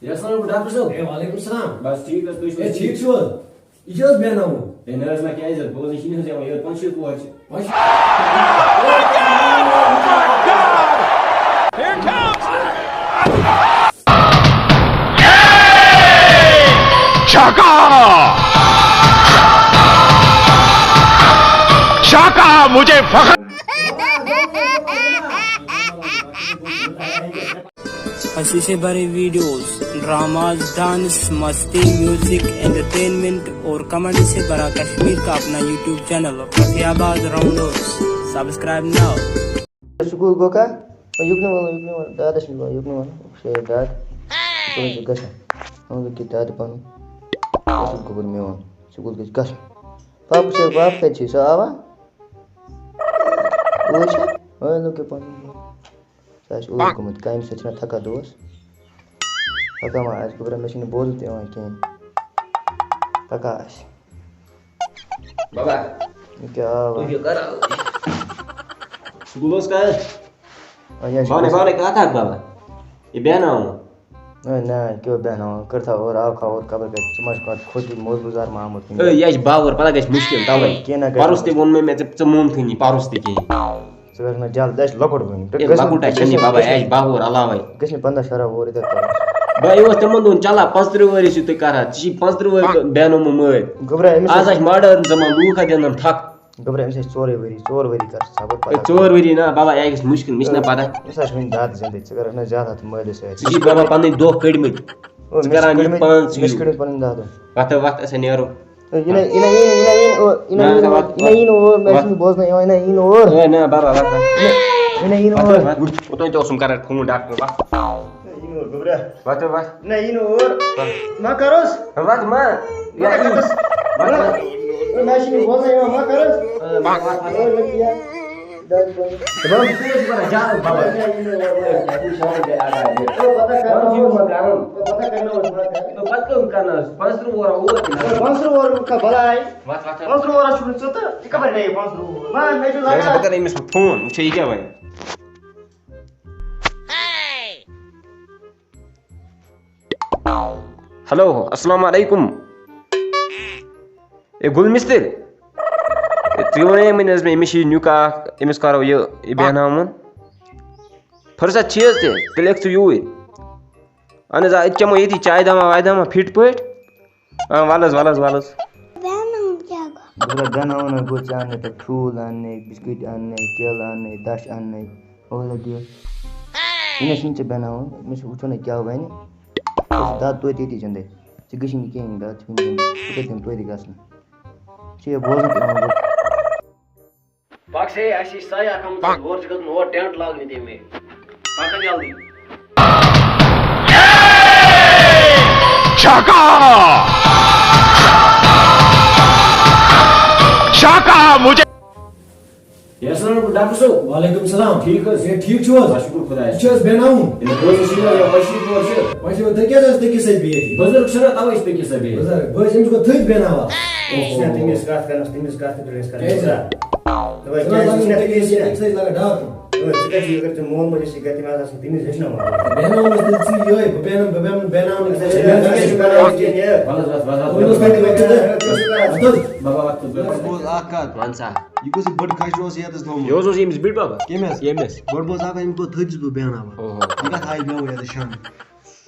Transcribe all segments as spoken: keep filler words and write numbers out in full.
ہے، السلام علیکم ڈاکٹر صٲب۔ ہے، وعلیکم السلام۔ بس ٹھیٖک حظ، تُہۍ چھِو ہے، حظ ٹھیٖک چھِو حظ؟ یہِ کیٛاہ حظ بیٚہناوُن؟ ہے، نہ حظ، نہ کیٛازِ حظ؟ بوزنہٕ چھِنہٕ حظ یِوان یورٕ، پانٛژھ شےٚ کور چھِ۔ پانٛژھ شےٚ؟ Here comes! چھکا! چھکا! مجھے فخر! اسی سے بڑے ویڈیوز، ڈراماز، ڈانس، مستی، میوزک، انٹرٹینمنٹ اور کامیڈی سے بھرا کشمیر کا اپنا یوٹیوب چینل فخری آباد راؤنڈرز۔ سبسکرائب ناؤ۔ سکوٗل گوٚو کانٛہہ؟ یُکنہٕ وَلہٕ، یُکنہٕ وَلہٕ، دادَس نِش وَلہٕ، یُکنہٕ وَلہٕ۔ شے داد، سکوٗل چھُ گژھان۔ وَلہٕ کہِ دادٕ پَنُن۔ اَصٕل گوٚبُر میون۔ سکوٗل گژھِ گژھُن۔ پاپہٕ چھِ، پاپہٕ کَتہِ چھِ؟ سُہ آوا؟ اوٗرۍ چھا؟ وَلہٕ کہِ پَنُن۔ سُہ آسہِ اوٗرۍ گوٚمُت کامہِ سۭتۍ، چھُنہ تھکان دۄہَس۔ تھکان ما آسہِ گوٚبرا، مےٚ چھُنہٕ بوزُن تہِ یِوان کِہیٖنۍ۔ تھکان آسہِ۔ بابا، یہِ کیٛاہ آو؟ تُہۍ کیٛاہ کران؟ سکوٗل اوس کَر؟ آ، یہِ حظ چھُ پانَے، گژھان۔ پانَے کَتھ اَکھ بابا؟ یہِ بیٚہناوُن۔ ہے، نہ، کیٛاہ بیٚہناوُن؟ کٔرتھا اورٕ آو کھا اورٕ، خبر کَتہِ، ژٕ ما چھُکھ کانٛہہ کھوٚت دیُت، موزٕ گُزار ما آمُت کُنہِ ہے، جایہِ؟ یہِ حظ چھِ باوُر، پَتہٕ گژھِ مُشکِل، تَوَے۔ کینٛہہ نہ گژھِ پَرُس تہِ نہٕ۔ ووٚن مےٚ، مےٚ ژٕ، ژٕ مونتھٕے نہٕ یہِ پَرُس تہِ کِہیٖنۍ۔ ژٕ کَرَکھ نہ جلد، اَسہِ چھِ لۄکُٹ وٕنہِ۔ ہے، گژھِ نہٕ، لۄکُٹ ہا چھَنہٕ یہِ بابا، گژھِ یہِ نہٕ، چھِ باوُر علاوَے۔ گژھِ نہٕ پنٛداہ شُراہ وُہُر یِتھَے پٲٹھۍ۔ بہٕ یہِ اوس تِمَن دۄہَن چَلان، پانٛژترٕٛہ ؤری چھِو تُہۍ کَران، ژٕ چھی پانٛژترٕٛہ ؤری بیٚہنومُت مٲرۍ۔ گوٚبرا، أمِس آز ٲسۍ آسہِ ماڈٲرٕن زَمانہٕ، لوٗکھ ہا دِنَن تھَکھ۔ گوٚبرا، أمِس ٲسۍ ژورَے ؤری، ژور ؤری کَر ژٕ صبر، ہے، پَتہٕ ژور ؤری نہ، بابا، یہِ گژھِ مُشکِل، مےٚ چھِنہ پَتہ۔ أمِس آسہِ وٕنہِ دَگ زِندَے، ژٕ کَرَکھ نہ زیادٕ اَتھ مٲلِس سۭتۍ۔ ژٕ چھی بابا پَنٕنۍ دۄہ کٔڑمٕتۍ۔ او، ژٕ مےٚ چھِ کَران یہِ کٔڑمٕتۍ، پانٛژھ مےٚ چھِ یوٗ۔ کٔڑمٕتۍ پَنٕنۍ دَہ دۄہ۔ وَتھٕ، وَتھ، أسۍ ہا نیرو۔ یہِ نہ، یہِ نہ، یہِ نہ، یہِ نہ، یہِ نہ، یہِ نہ، نہ، وَتھ، یہِ نہ، یہِ نہ، وَتھ۔ مےٚ چھُنہٕ بوزنَے یِوان، یہِ نہ، یہِ نہ اور۔ ہے، نہ، بَرابَر، وَتھ۔ یہِ نہ، یہِ نہ وَتھ، اور۔ وَتھ۔ وٕچھ، اوٚتام تہِ اوسُم کَران فون ڈاکٹر، وَتھ۔ یہِ نہ اور، گوٚبرا۔ وَتھ، وَتھ۔ نہ، یہِ نہٕ اور۔ ما کروس۔ وَتھ ما۔ ما کروس۔ وَتھ۔ ما چھِ یہِ بوزان یِوان، ما کروس۔ وَتھ، وَتھ۔ اور مےٚ کیٛاہ؟ دَگ بَنہِ۔ دَپان، ژٕ کیٛاہ چھُکھ وَنان؟ جان بَبَر۔ نہ، یہِ نہٕ اور۔ او، پَتہ کَرناوَس۔ پَتہٕ کَرناوَس، ما کَرٕ۔ او، پَتہٕ کَرناوَس، ما کَرٕ۔ او، پَتہٕ کٲم کَرناوَس۔ پانٛژھ تٕرٛہ وُہَر ووت۔ او، پانٛژھ تٕرٛہ وُہَر کا بَلاے۔ وَتھ، وَتھ۔ پانٛژھ تٕرٛہ وُہَر چھُکھ نہٕ ژٕ تہٕ یہِ کَپٲرۍ نیہِ پانٛژھ تٕرٛہ وُہَر؟ ما، مےٚ چھُ مےٚ دوٚپ، بہٕ لَگان۔ کَرٕ أمِس فون، وٕچھو یہِ کیٛاہ وَنہِ۔ ہیلو، السلام علیکم۔ اے گُل مِستٕرۍ، اے، تُہۍ وَنے مےٚ حظ، مےٚ، أمِس چھِ یہِ نیُک اَکھ، أمِس کَرو یہِ، یہِ بیٚہناوُن۔ فُرصت چھِ حظ تیٚلہِ؟ تیٚلہِ یِکھ ژٕ یوٗرۍ۔ اَہَن حظ، آ، أتۍ چَمو ییٚتی چاے دامہ واے دامہ فِٹ پٲٹھۍ۔ آ، وَلہٕ حظ، وَلہٕ حظ، وَلہٕ حظ۔ بہٕ چھُس دَپان، بیٚہناوُن ہا گوٚو، ژےٚ اَننَے پٮ۪ٹھ ٹھوٗل اَننَے، بِسکِٹ اَننَے، کیلہٕ اَننَے، دَچھ اَننَے، اولَے دِیَس۔ وٕنہِ حظ چھُنہٕ ژےٚ بیٚہناوُن، مےٚ چھُ وٕچھُن ہے کیٛاہ بَنہِ۔ بہٕ چھُس دَد توتہِ ییٚتی زِندَے۔ ژےٚ گٔژھی نہٕ کِہیٖنۍ، دَد چھِ وٕنہِ زِندَے۔ ژٕ کَتہِ یِم توتہِ گژھنہٕ؟ ژےٚ یہِ بوزُن تہِ یِوان گوٚو۔ پَک سے، اَسہِ چھِ سَے اَکھ آمٕژ، اورٕ چھِ گژھُن اور ٹٮ۪نٛٹ لاگنہِ تَمہِ وِزِ۔ پَکھ حظ جلدی۔ چھکا! چھکا! مجھے ہے، السلام علیکم ڈاکٹر صٲب۔ وعلیکم السلام۔ ٹھیٖک حظ؟ ہے، ٹھیٖک چھِو حظ؟ آ، شُکُر خۄدایَس۔ یہِ چھِ حظ بیٚہناوُن؟ ہے، بہٕ حظ چھُس یِوان، یہِ پَشیٖر تور چھِ۔ وۄنۍ چھِ تُہۍ کیٛازِ حظ تٔکِس سۭتۍ بِہِتھ یہِ؟ بُزرگ چھُنہ تَوَے چھِ تٔکِس سۭتۍ بِہِتھ۔ بُزرگ، بہٕ حظ أمِس گوٚو تھٔدۍ بیٚہناوان۔ اوہو۔ یہِ چھِنہ تٔمِس کَتھ کَرنَس، تٔمِس کَتھ تہِ تُلِس کَرنَس۔ کیٛازِ؟ دَپان، أکِس کیٛازِ سۭتۍ چھِنہ لَگان ڈاکھ؟ ژٕ کَتہِ چھُکھ، اگر ژےٚ مول موج آسہِ، یہِ گَرِ تٔمۍ آسہِ آسان، تٔمِس ہیٚچھناوان۔ بیٚہناوُن حظ تیٚلہِ ژٕے یِہوٚے، بہٕ بیٚہنہٕ، بہٕ بیٚہنہٕ، بیٚہناوُن أکِس سۭتۍ۔ ژٕ کَر حظ کینٛہہ یہِ؟ وَلہٕ حظ، وَلہٕ حظ، وَلہٕ حظ۔ وَلہٕ حظ، وَلہٕ حظ۔ وَلہٕ حظ۔ بابا، وَقتَس پٮ۪ٹھ۔ بوز اَکھ کَتھ۔ وَن سا۔ یہِ کُس یہِ بٔڑ کھَچ اوس ییٚتَس تھوٚومُت؟ یہِ اوس، اوس ییٚمِس بٔڑِ بَبَس۔ کٔمِس؟ ییٚمِس۔ گۄڈٕ بوز اَکھ، أمۍ کوٚت تھٔج چھُس بہٕ بیٚہناوان۔ اوہو۔ یہِ کَتھ آیہِ مےٚ وۄنۍ یَتَس شامَن؟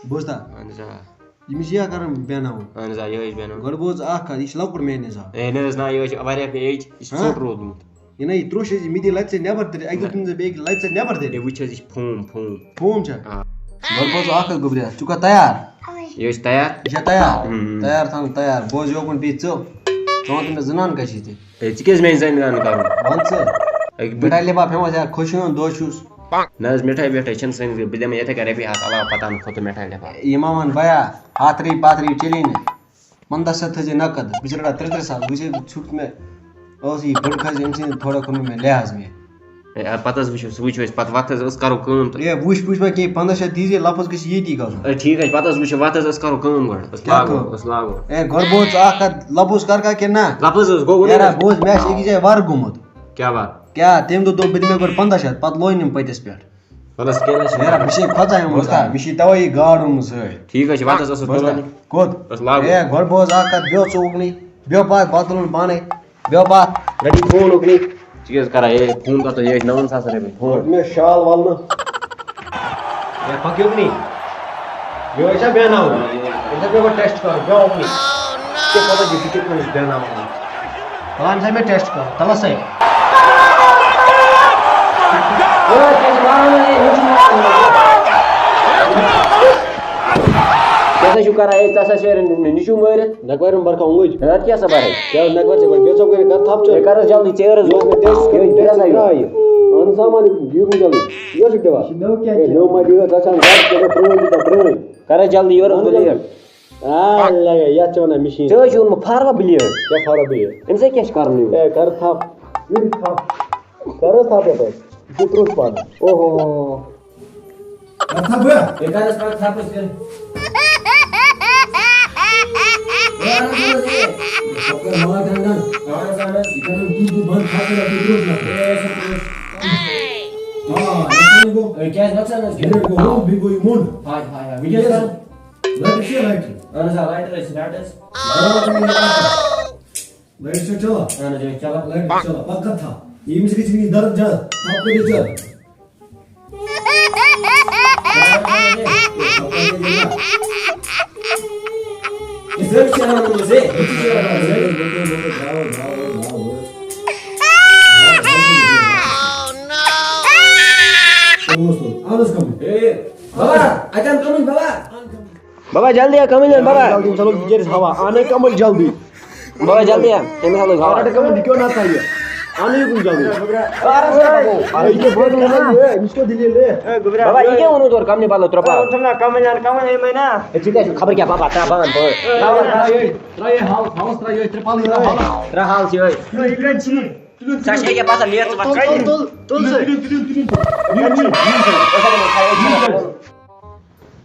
بوز تا۔ اَہَن حظ، آ۔ ییٚمِس یہِ ہا کَران بیٚہناوُن۔ اَہَن حظ، آ، یہِ حظ بیٚہناوُن۔ گۄڈٕ بوز اَکھ کَتھ، یہِ چھِ لۄکُٹ میٛانہِ حِساب۔ اے، نہ حظ، نہ، یہِ حظ چھِ واریاہ ایج، یہِ چھِ ہاں؟ ژوٚٹ روٗدمُت۔ یہِ نہ، یہِ ترٛوٚش حظ یہِ مِدی لَتہِ سۭتۍ نٮ۪بَر تہِ، اَکہِ دۄہ نہ۔ تُلُن ژےٚ بیٚیہِ لَتہِ سۭتۍ نٮ۪بَر تہِ۔ ہے، وٕچھ حظ، یہِ چھِ فوم، فوم۔ فوم چھا؟ آ۔ گۄڈٕ بوز اَکھ کَتھ گوٚبریا، ژٕ چھُکھا تیار؟ یہِ حظ چھِ تیار۔ یہِ چھا تیار؟ اۭں۔ تیار تھاوُن تیار۔ بوز یوکُن بِہِتھ ژٕ۔ ژٕ وَن تٔمِس زٕ نان کَتہِ چھِ ژےٚ؟ ہے، ژٕ کیٛازِ مےٚ زَنہِ گانہٕ کَرُن؟ وَن ژٕ۔ ہے، بہٕ مِٹھاے لِفاف ہٮ۪مہٕ حظ یارٕ، خۄش یِوان دۄہ چھُس۔ نہ حظ، مِٹھاے وِٹھاے چھَنہٕ سٲنِس گَرِ۔ بہٕ دِمہٕ یِتھَے کَنۍ رۄپیہِ ہَتھ علاوٕ، پَتہٕ اَنہٕ کھوٚتہٕ مِٹھاے لِفاف۔ یہِ ما وَن بیا، ہَتھ رۄپیہِ پَتھ رۄپیہِ چلی نہٕ۔ پنٛداہ شیٚتھ تھٲیزِ نقد، بہٕ چھُس رَٹان ترٛےٚ ترٛےٚ ساس۔ وٕچھ حظ، ژھیوٚٹ مےٚ اوس یہِ بٔڑ کھَسہِ، أمۍ سٕنٛدِ تھوڑا کوٚر مےٚ لحاظ مےٚ۔ ہے، آ، پَتہٕ حظ وٕچھو، سُہ وٕچھو أسۍ پَتہٕ، وَتھ حظ، أسۍ کَرو کٲم تہٕ۔ ہے، وٕچھ پُچھ ما کینٛہہ، پنٛداہ شیٚتھ دیٖزِ، لفظ گژھِ ییٚتی گژھُن۔ ہے، ٹھیٖک حظ چھِ، پَتہٕ حظ وٕچھو، وَتھ حظ، أسۍ کَرو کٲم گۄڈٕ، أسۍ کیٛاہ لاگو، کٲم؟ أسۍ لاگو۔ ہے، گۄڈٕ بوز ژٕ اَکھ کَتھ، لفظ کَر کَر کِنہٕ نہ؟ لفظ حظ گوٚو ووٚنُے یارا، نہ۔ بوز، مےٚ آسہِ أکِس جایہِ وَر گوٚمُت۔ کیٛاہ وَر؟ کیٛاہ؟ تٔمۍ دوٚپ، دوٚپ، بہٕ دِمَے گۄڈٕ پنٛداہ شیٚتھ، پَتہٕ لوے نہٕ یِم پٔتِس پٮ۪ٹھ۔ وَلہٕ حظ، کینٛہہ نہ حظ چھُنہٕ۔ یارا، بہٕ چھُے کھۄژان یِمَن بوزتھا، وَستا۔ مےٚ چھُے تَوَے یہِ گاڈ اوٚنمُژ سۭتۍ۔ ٹھیٖک حظ چھُ، وَتھ حظ ٲسٕس بوزتھا، تُلان۔ کوٚت؟ بَس لاگو۔ اے، گۄڈٕ بوز اَکھ کَتھ، بیٚہہ ژٕ اُکنٕے۔ بیٚہہ پَتھ، بَتہٕ تُلُن پانَے۔ بیٚہہ پَتھ، رَٹہِ فون اُکنٕے۔ ژٕ کیٛاہ حظ کَران؟ اے، فون کَتھ حظ؟ یہِ حظ چھِ نَوَن ساسَن رۄپیہِ فون۔ مےٚ شال وَلنہٕ۔ اے، پَکیو نہٕ۔ مےٚ ٲسۍ سا بیٚہناوُن؟ ییٚمہِ ساتہٕ مےٚ گۄڈٕ ٹٮ۪سٹ کَرُن، بیٚہہ اُکنٕے۔ ژےٚ پَتہ چھِ بہٕ کِتھ کٔنۍ چھُس بیٚہناوان۔ پانہٕ تھٲے مےٚ ٹٮ۪سٹ کَرُن، تَلَس ہے۔ کیٛاہ سا چھُو کران؟ ہے، ژٕ ہسا شیرن نیٚچوٗ مٲرِتھ۔ نٮ۪کوارٮ۪ن برکھا اوٚنگٕج۔ ہے، اَدٕ کیٛاہ سا بَرے؟ کیٛاہ نٮ۪کوار ژےٚ گۄڈٕ بیٚیہِ ژۄپ کٔرِتھ کَر تھَپھ ژٕ۔ ہے، کَر حظ جلدی، ژیر حظ گوٚو۔ یہِ کَر حظ جلدی؟ یہِ اوس نہٕ دِوان۔ یہِ چھُ نوٚو کیٛاہ ہے، چھُ؟ نوٚو ما دِیو، ژٕ چھَکھ گۄڈٕ کٔرِتھ پرٛٲنۍ تہِ دَپ پرٛٲنۍ۔ کَر حظ جلدی، یورٕ حظ گوٚو لیٹ۔ آ، لگے، یَتھ چھِ وَنان مِشیٖن۔ ژےٚ حظ چھُ اوٚنمُت فاروق بلیڈ۔ کیٛاہ فاروق بلیڈ؟ أمِس ہے کیٛاہ چھُ کَرُن یہِ؟ ہے، کَر تھَپھ۔ یہِ تھَپھ۔ کَر حظ تھَپھ یَپٲرۍ؟ یہِ چھُ ترٛوٚٹ پَہن۔ اوہو۔ کَر تھَپھ بہٕ؟ ہے، کَر حظ کَر تھَپھ أسۍ تیٚلہِ؟ ہے، اَہَن حظ، اَہَن حظ، ہے۔ ژٕ کَر مَلَر ڈَنٛڈَن۔ اَہَن حظ، اَہَن حظ۔ یہِ کَرَن دوٗر دوٗر بَنٛد، تھَپھ کَرَن بیٚیہِ درٛوٚج نَفر۔ ہے، سُہ ترٛوٚٹ۔ آ، یہِ کَرَن گوٚو۔ ہے، کیٛازِ نۄقصان حظ کیٛاہ؟ یہِ گوٚو، بیٚیہِ گوٚو یہِ موٚنٛڈ۔ ہاے، ہاے، ہاے۔ وٕنۍکٮ۪س کَر؟ لَٹہِ چھِ لَٹہِ۔ اَہَن حظ، آ، لَٹہِ حظ چھِ، لَٹہِ حظ۔ لَٹہِ چھِ چَلان۔ اَہَن حظ، آ، چَلان۔ لَٹہِ چھِ چَلان۔ پَکھ کَر تھَپھ۔ ییٚمِس گژھِ نہٕ یہِ دَرد زیادٕ۔ تھَپھ کٔرِو زیادٕ۔ یہِ زٔر چھِ اَنان وۄنۍ ژےٚ۔ یہِ چھِ اَنان ژےٚ۔ اَہَن حظ، کَمٕے۔ ہے، بابا، اَتٮ۪ن کَمٕے، بابا۔ بابا، جلدی آ، کمٕے لٔگۍ، بابا۔ جلدی، ییٚمِس ہا لوٚگ بِچٲرِس ہوا، اَنَے کَمٕے جلدی۔ بابا، جلدی آ، تٔمِس ہا لٔگۍ ہوا۔ اَنَے کَمٕے، یہِ کیٛاہ نہ تھایہِ؟ اَنَے یہِ کُن جلدی۔ اَرٕ یہِ کیٛاہ بوزُن چھُنہ؟ ہے، أمِس کیٛاہ دٔلیٖل رے؟ بابا، یہِ کیٛاہ ووٚنُو تورٕ کَمنہِ بدلہٕ ترٛوپا؟ ہے، ژٕ کیٛاہ چھُکھ خبر کیٛاہ، بابا، ترٛاو بنٛد، بہٕ۔ ترٛاو، ترٛاو، یہِ، ترٛاو یہِ ہاوُس، ہاوُس ترٛاو یہِ، ترٛپال یہِ، ترٛاو ہاوُس۔ ترٛاو ہاوُس یِہوٚے۔ ژٕ چھےٚ ییٚکیٛاہ باسان، نیر ژٕ وَتھ۔ تُل، تُل، تُل، تُل سا۔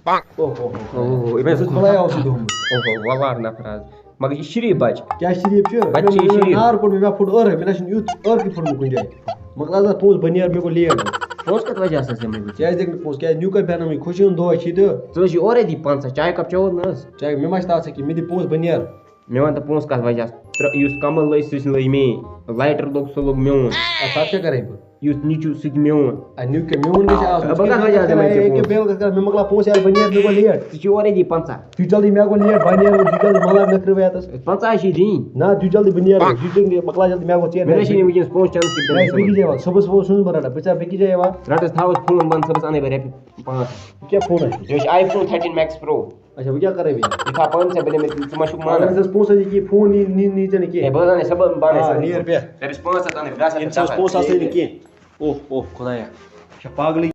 اوہ، اوہ، اوہ۔ اوہ، اوہ، یہِ بس خۄدایا اوسُے دوٚہمُت۔ اوہ، اوہ، وَلار نفر حظ۔ مگر یہِ شریٖف بچہٕ۔ کیٛاہ شریٖف چھُ؟ بچہٕ چھُ یہِ شریٖف۔ نار کوٚڑ مےٚ، مےٚ پھُٹ ٲرٕے، مےٚ نہ چھُنہٕ یُتھ ٲرکھٕے پھوٚٹمُت کُنہِ جایہِ۔ مۄکلاو تَتھ پونٛسہٕ، بہٕ نیرٕ، مےٚ گوٚو لیٹ۔ پونٛسہٕ کَتھ وجہ سۭتۍ ژےٚ مےٚ دیُت؟ کیٛازِ دِکھ نہٕ پونٛسہٕ؟ کیٛازِ نیوٗ کَتہِ بیٚہناوٕے؟ خوشی ہُنٛد دۄہ چھُے تہٕ۔ ژٕ حظ چھُے اورَے دی پنٛژاہ، چایہِ کَپ چیوٚوُتھ نہٕ حظ؟ چایہِ، مےٚ ما چھِ تَتھ سۭتۍ کینٛہہ، مےٚ دِ پونٛسہٕ، بہٕ نیرٕ۔ مےٚ وَن تہٕ پونٛسہٕ کَتھ وجہ سۭتۍ؟ ترٛ-، یُس کَمَل لٔج، سُہ چھِنہٕ لٔج مے۔ لایٹَر لوٚگ، سُہ لوٚگ میون۔ اَدٕ تَتھ کیٛاہ کَرَے بہٕ؟ یُتھ نیٚچوٗ سُہ تہِ میون۔ اے، نیٚو کیٛاہ میون گژھِ آسُن؟ بہٕ کَتھ وجہ دِمَے ژےٚ پونٛسہٕ؟ یہِ کیٛاہ بیل کَتھ کَران؟ مےٚ مۄکلاو پونٛسہٕ یارٕ، بہٕ نیرٕ، مےٚ گوٚو لیٹ۔ ژٕ چھُے اورَے دی پنٛژاہ۔ تُہۍ جلدی، مےٚ گوٚو لیٹ، بہٕ نیرٕ، تُہۍ جلدی، مۄکلاو مےٚ کٔرِو یَتَس۔ پنٛژاہ چھِ دِنۍ۔ نہ، تُہۍ جلدی، بہٕ نیرٕ، یہِ چھُنہٕ مۄکلاو جلدی، مےٚ گوٚو ژیر۔ مےٚ نہ چھِ نہٕ وٕنکیٚنَس پونٛسہٕ چانَس کِتھ نہ، کٔنۍ بیٚکِس جایہِ وَن، صُبحَس، صُبحَس چھُس نہٕ بہٕ رَٹان، بہٕ ژےٚ بیٚکِس جایہِ یِوان۔ رَٹَس، تھاوَس فون بنٛد، صُبحَس اَنَے بہٕ رۄپیہِ پانٛژھ۔ یہِ کیٛاہ فون چھُ؟ یہِ چھُ I phone thirteen makes pro. اچھا، وۄنۍ کیٛاہ کَرَے بہٕ؟ یہِ تھاو پانہٕ ژےٚ، بہٕ دِمَے ژٕ، ژٕ ما چھُکھ مانان؟ اگر ژٕ پونٛسہٕ آسی کینٛہہ، فون نی، نی، نی ژےٚ نہٕ کینٛہہ۔ ہے، بہٕ حظ اَنَے صُبحَن، بہٕ اَنَے آ، صُبحَن۔ نیر بیٚہہ۔ رۄپیَس پانٛژھ ہَتھ اَنَے، بہٕ گژھٕ ییٚمہِ ساتہٕ پونٛسہٕ آسَے نہٕ کینٛہہ۔ اوہ، اوہ، خۄدایا۔ یہِ چھا پاگلٕے؟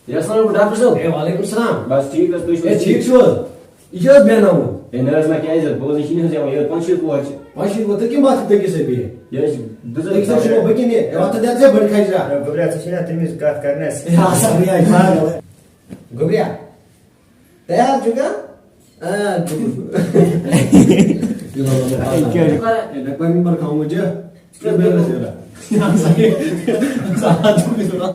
ہے، السلام علیکم، ڈاکٹر صٲب۔ ہے، وعلیکم السلام۔ بس ٹھیٖک حظ، تُہۍ چھِو ہے، حظ ٹھیٖک ٹھیٖک؟ چھِو حظ؟ یہِ کیٛاہ حظ بیٚہناوُن؟ ہے، نہ حظ، نہ، کیٛازِ حظ؟ بہٕ حظ چھُس نہٕ حظ یِوان یور، پانٛژھ شیٖتھ ووت چھِ۔ پانٛژھ شیٖتھ ووت، تُہۍ کَمہِ وقتہٕ تٔکِس سۭتۍ بِہِتھ؟ یہِ حظ چھِ، بہٕ حظ تٔکِس حظ چھُ وۄنۍ بہٕ کِنہٕ یہِ؟ ہے، وۄتھ تہٕ دِ ژٕ بٔڑ کھَجہِ را۔ ہے، گوٚبرا، ژٕ چھِ نا تٔمِس کَتھ کَرنَس؟ ہے، آ، سا، ہے، پاگل۔ گوٚبرا، تیار چھُکھا؟ آ، بِلکُل۔ ہے، مےٚ پَنٕنۍ مَر کھاوُن چھِ۔ ژٕ کیٛاہ بیٚہوان چھِ؟